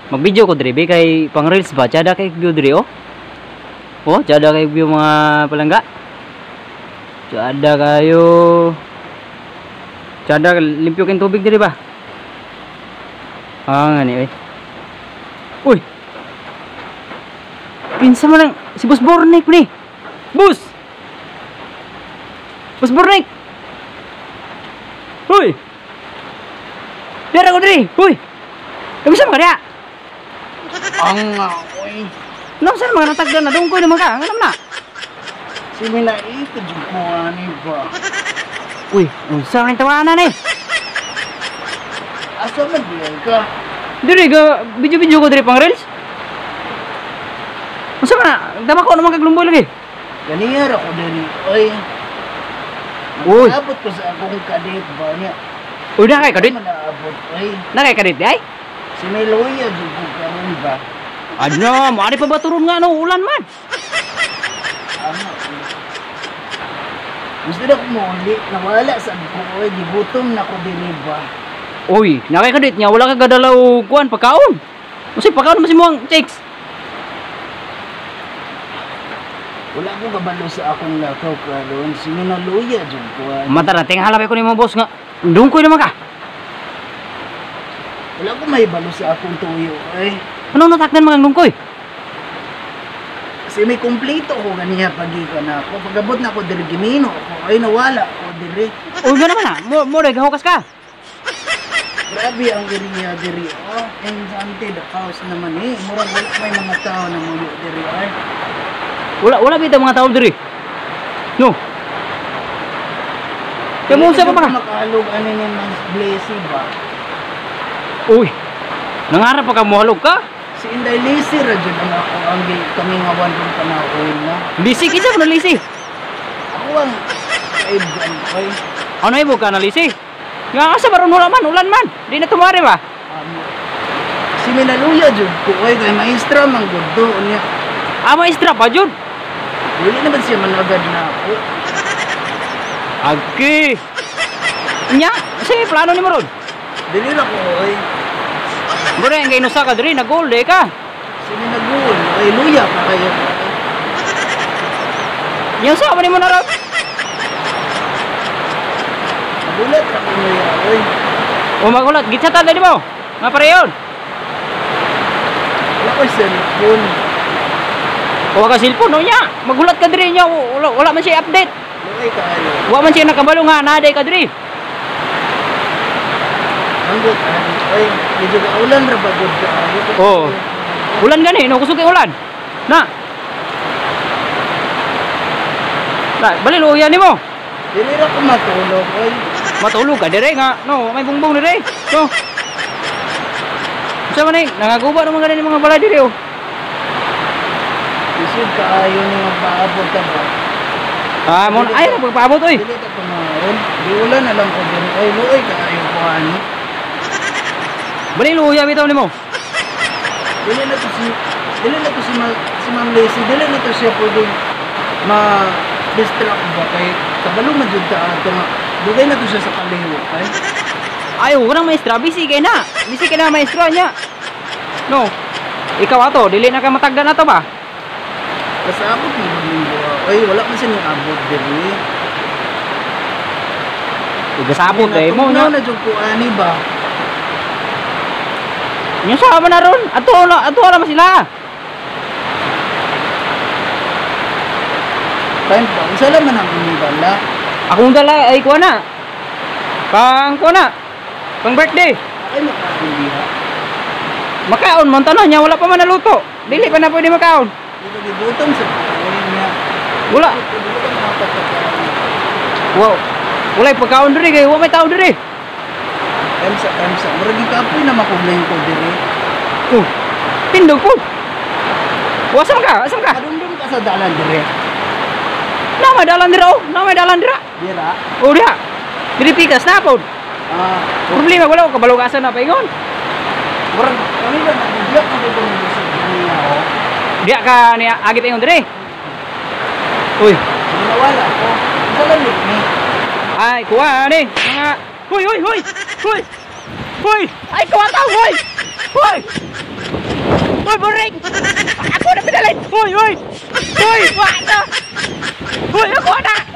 Mag-video ko diri kay pang reels ba? Tsada kay view diri oh. Oh, tsada kay view mga palangga. Tsada kayo. Tsada limpyo kay tubig diri ba? Ah, ngani oy. Uy. Pinsa man ang si Boss Bornik ni. Boss. Boss Bornik. Uy. Dira ko diri. Uy. Kami sa mga diha. Ang oy. No, saan mga natagdan na dungkoy naman ka? Nga naman na. Si Minaita jud ko ani ba. Uy, unsa man tawanan eh? Asa man diay ka? Diri ga video-video ko diri pang reels. Unsa man na? Dama ko naman kaglumboy lagi. Ganiya ra ko diri oy. Uy. Abot ko sa akong kadit ba niya. Uy, na kay kadit. Naabot oy. Na kay kadit ay? Si Miloya jud ko karon ba. Ano, maari pa ba turon nga no ulan man? Ano? Gusto na ko muuli, nawala sa ko oy, gigutom na ko diri ba. Uy, na kay kadit niya wala ka gadala og kuan pagkaon. Unsay pagkaon man si mo ang chicks? Wala ko kabalo sa akong lakaw karon, si Minaluya jud ko. Mata na tinghala ko nimo boss nga dungkoy naman ka. Wala ko may balo sa akong tuyo ay. Ano natakdan mga dungkoy? Kasi may kompleto ko ganiya pagikan na ako. Pagabot na ako diri gimino ako ay nawala ako diri. Uy, gana man na. Mo mo hukas ka. Grabe ang area diri oh. Enchanted house naman eh. Murag wala may mga tao na muyo diri ay. Wala wala bitaw mga tao diri. No. Kaya mo sa pa ba? Makalog ani ni Mas Blessy ba? Uy. Nangarap pa ka mohalog ka? Si Inday Lisi ra jud ang ako ang kamingawan kong panahon na. Lisi kinsa man Lisi? Ako ang kaibigan oy. Ano ibo ka na Lisi? Nga asa baron wala man, ulan man. Di na tumari ba? Si Minaluya jud ko oy kay maestra man gud do niya. Ah, maestra pa jud. Dili naman siya managad na ako. Agi. Nya, si plano nimo ron? Dili ra ko oy. Bro, ang inusa ka diri, nag-gold eh ka. Si Minaguol, oy luya pa kayo. Nya sa man nimo na ron? Magulat ra ko niya oy. O magulat, gitsatan dali mo. Nga pareyon. Wala ko cellphone. Wa ka cellphone no nya. Magulat ka diri nya, wala, wala man siya update. Luoy kaayo. Wa man siya nakabalo nga naday ka diri. Anggot ani oy, medyo kaulan ra ba gud kaayo. Oo. Ulan gani, no kusog kay ulan. Na. Na, bali luya nimo. Dili ra ko matulog oy. Matulog ka dire nga. No, may bungbong dire. No. Unsa man ni? Nangaguba naman gani ni mga balay dire oh. Isod kaayo ni nga paabot ta ba. Ah, mo ay pagpaabot oy. Dili ta kumaon. Di ulan na lang ko diri oy, luoy kaayo ko ani. Bali luya bitaw nimo. Dili na to si si Ma'am Lacey, dili na to siya pwedeng ma distract ba kay kabalo man jud ta ato nga dugay na to siya sa kalihok ay. Ay, walang maestra, busy kay na. Busy kay na maestra niya. No. Ikaw ato, dili na ka matagdan ato ba? Basta abot ni Domingo. Oy, wala man siya ning abot diri. Igasabot eh mo nya. nya. Na jud ko ani ba. Nya sa man na ron? Ato na man sila. Time pa. Unsa lang man ang imong dala? Akong dala ay kuha na. Pang kuha na. Pang birthday. Ay makaon diha. Makaon man tanan niya, wala pa man naluto. Dili pa na pwede makaon. Dito gigutom sa oy niya. Wala. Dili ka makapagpagkaon. Wow. Walay pagkaon diri kay wa may tao diri. Time sa. Murag gikapoy na makuglayin ko diri. Oh. Tindog po. Wasam ka? Asam ka? Kadumdum ka sa dalan diri. Na may dalan dira oh. Na may dalan dira. Dira. Oh diha. Diri pikas na pod. Ah, Problema wala ko kabalo ka asa na paingon. murag kami ba nagbiyak ko dito sa niya oh. Diha ka niya agi paingon diri. Uy, Nawala ko. Unsa lang ni? Ay kuha ni mga. Hoy hoy hoy. Hoy. Hoy, ay kuha ta hoy. Hoy! Hoy, buring! Ako na pinalay! Hoy, hoy! Hoy, wala! Hoy, ako na!